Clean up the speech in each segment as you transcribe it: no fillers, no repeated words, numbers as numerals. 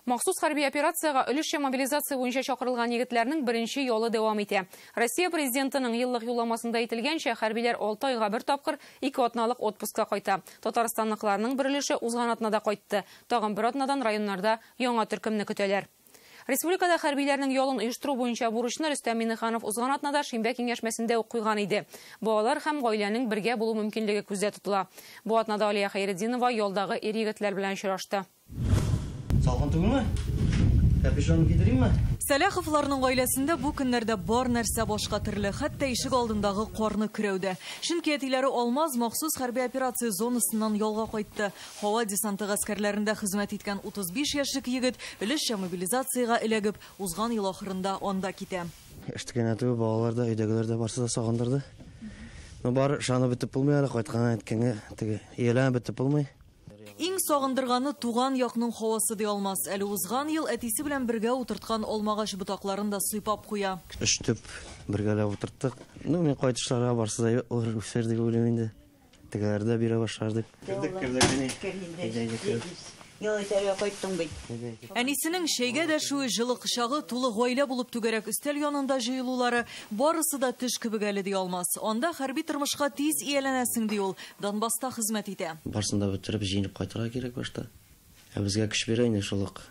Махсус хәрби операциягә өлешчә мобилизация буенча чакырылган егетләрнең беренче ялы дәвам итә. Россия Президентының еллык юлламасында әйтелгәнчә, хәрбиләр 6 айга бер тапкыр 2 атналык отпускка кайта. Татарстанлыкларның бер өлеше узган атнада кайтты. Тагын бер атнадан районнарда яңа төркемне көтәләр. Республикада хәрбиләрнең ялын оештыру буенча бурычны Рөстәм Миңнеханов узган атнада шимбә киңәшмәсендә үк куйган иде. Балалар һәм гаиләнең бергә булу мөмкинлеге күздә тотыла. Бу атнада Алия Хәйретдинова ялдагы ир-егетләр белән очрашты. Салкын түгелме? Капюшон кидеримме? Сәләховларның гаиләсендә бу көннәрдә бар нәрсә башка төрле, хәтта ишек алдындагы карны көрәүдә. Чөнки әтиләре Алмаз махсус хәрби операция зонасыннан ялга кайтты. Һава десанты гаскәрләрендә хезмәт иткән 35 яшьлек егет өлешчә мобилизациягә эләгеп, узган ел ахырында анда китә. Эштән түгел, балалар да, өйдәгеләр дә барсы да сагындырды. Но бар ышанып бетеп булмый әле, кайткан әйткәнгә теге ияләнеп бетеп булмый. Иң сагындырганы туган якның һавасы ди Алмаз. Әле узган ел әтисе белән бергә утырткан алмагач ботакларын да сыйпап куя. Өч төп бергәләп утырттык. Ну, мин кайтышларга барсы да үсәр дип уйлыйм инде. Тегеләр дә бирә башлар дип. Кердек, кердек, әни. Ял итәргә кайттың бит. Әнисенең чәйгә дәшүе, җылы кочагы, тулы гаилә булып түгәрәк өстәл янында җыелулары барысы да төш кебек әле ди Алмаз. Анда хәрби тормышка тиз ияләнәсең ди ул. Донбасста хезмәт итә. Барсын да бетереп җыенып кайтырга кирәк башта. Ә безгә көч бирә инде шул ук.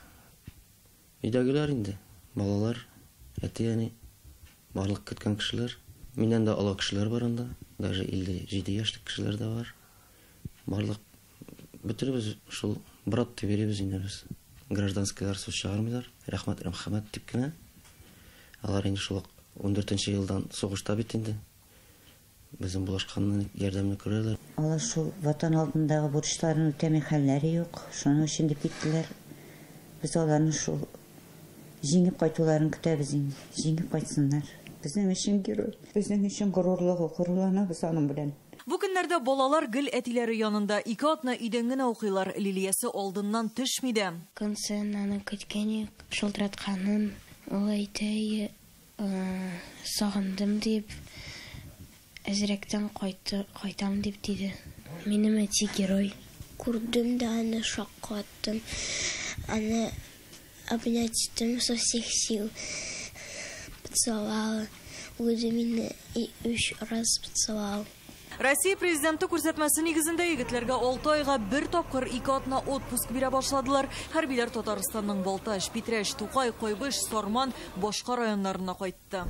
Өйдәгеләр инде, балалар, әти-әни, барлык көткән кешеләр. Миннән дә олы кешеләр бар анда, даже 57 яшьлек кешеләр дә бар. Барлык бөтенебез шул брат дип йөрибез инде без. Гражданскийлар сүз чыгармыйлар. Рәхмәт, рәхмәт дип кенә. Алар инде шул ук 14 елдан сугышта бит инде. Безнең булашканны, ярдәмне күрәләр. Алар шул ватан алдындагы бурычларын үтәми хәлләре юк. Шуның өчен дип киттеләр. Без аларны шул җиңеп кайтуларын көтәбез инде. Җиңеп кайтсыннар. Безнең өчен герой, безнең өчен горурлыгы, горурланабыз аның белән. Бу көннәрдә балалар гел әтиләре янында, 2 атна өйдән генә укыйлар. Лилиясе алдыннан төшми дә. Көн саен аны көткән, шылтыратканын, ул әйтә, сагындым дип, әзрәктән кайтам дип диде. Минем әти герой. Күрдем дә аны шаккаттым. Аны обнять иттем со всех сил. Поцеловала. Үзе мине 3 раз поцеловал. Россия президенты күрсәтмәсе нигезендә егетләргә 6 айга бер тапкыр 2 атна отпуск бирә башладылар. Хәрбиләр Татарстанның Балтач, Питрәч, Тукай, Кайбыч, Сарман башка районнарына кайтты.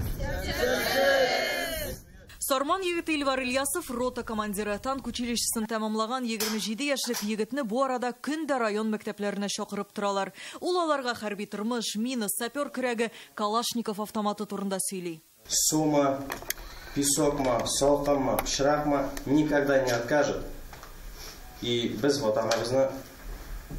Сарман егете Илвар Ильясов рота командиры. Танк училищесын тәмамлаган 27 яшьлек егетне бу арада көн дә район мәктәпләренә чакырып торалар. Ул аларга хәрби тормыш, мина, сапер көрәге, Калашников автоматы турында сөйли. Сума, песокма, салкынмы, пычракмы никогда не откажет. И без ватаныбызны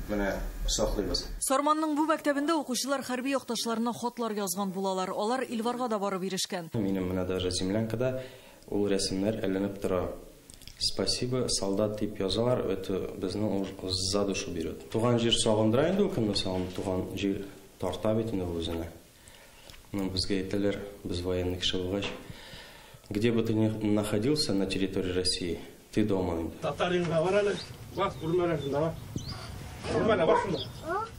менә саклыйбыз. Сарманның бу мәктәбендә укучылар хәрби якташларына хатлар язган булалар. Алар Илварга да барып ирешкән. Минем менә даже землянкада ул рәсемнәр эленеп тора. Спасибо, солдат дип язалар, это безне за душу берет. Туган җир сагындыра инде ул кемне сагын, туган җир тарта бит инде ул үзенә. Ну, безгә әйтәләр, без военный кеше булгач, где бы ты ни находился на территории России, ты дома. Татаринга бар әле, бас күрмәләрсең, давай. Күрмәлә, бас шунда.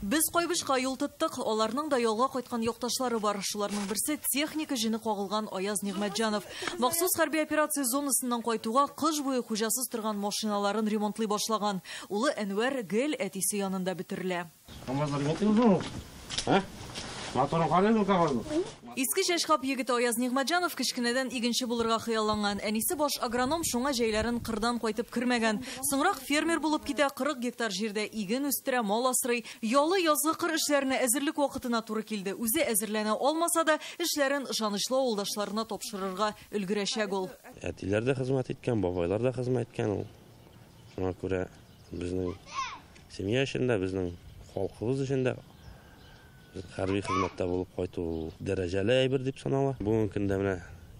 Без Кайбычка юл тоттык, аларның да ялга кайткан якташлары бар. Шуларның берсе техника җене кагылган Аяз Нигъмәтҗанов. Махсус хәрби операция зонасыннан кайтуга кыш буе хуҗасыз торган машиналарын ремонтлый башлаган. Улы Әнвәр гел әтисе янында бөтерелә. Камазлар ремонтлыйбыз, а? Моторын карыйбыз, камазны. Иске Чәчкап егете Аяз Нигъмәтҗанов кечкенәдән игенче булырга хыялланган. Әнисе баш агроном, шуңа җәйләрен кырдан кайтып кермәгән. Соңрак фермер булып китә, 40 гектар җирдә иген үстерә, мал асрый. Ялы язгы кыр эшләренә әзерлек вакытына туры килде. Үзе әзерләнә алмаса да, эшләрен ышанычлы авылдашларына тапшырырга өлгерәчәк ул. Әтиләр дә хезмәт иткән, бабайлар да хезмәт иткән ул. Шуңа күрә безнең семья өчен дә, безнең халкыбыз өчен дә хәрби хезмәттә булып кайту дәрәҗәле әйбер дип санала. Бүгенге көндә менә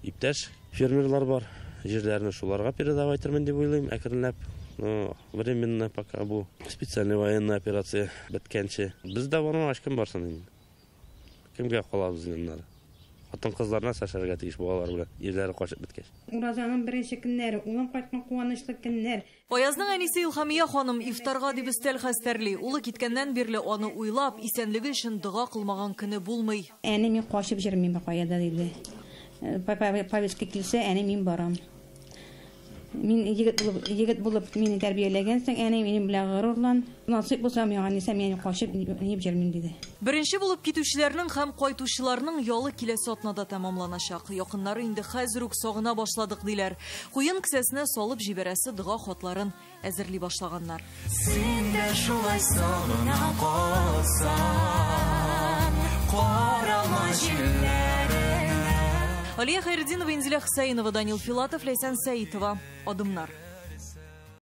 иптәш фермерлар бар, җирләрне шуларга передавать итәрмен дип уйлыйм, әкренләп. Но временно пока бу специальная военная операция беткәнче. Без дә бармагач кем барсын инде? Кемгә калабыз инде моннары? Хатын-кызлар нәрсә эшләргә тиеш балалар белән, ирләре качып беткәч? Уразаның беренче көннәре, улым кайткан куанычлы көннәр. Аязның әнисе Илһамия ханым ифтарга дип өстәл хәстәрли. Улы киткәннән бирле аны уйлап, исәнлеге өчен дога кылмаган көне булмый. Әни, мин качып йөрмим кая да, диде. Повестка килсә, әни, мин барам. Мин егет булып мине тәрбияләгәнсең, әни, минем белән горурлан. Насыйп булса миңа, нисә мин качып нип йөрмим, диде. Беренче булып китүчеләрнең һәм кайтучыларның ялы киләсе атнада тәмамланачак. Якыннары инде хәзер үк сагына башладык, диләр. Куен кесәсенә салып җибәрәсе дога хатларын әзерли башлаганнар. Син дә шулай сагына калсаң, карама җилләренә. Алия Хайретдинова, Инзилә Хусаинова, Данил Филатов, Ләйсән Сәитова. Адымнар.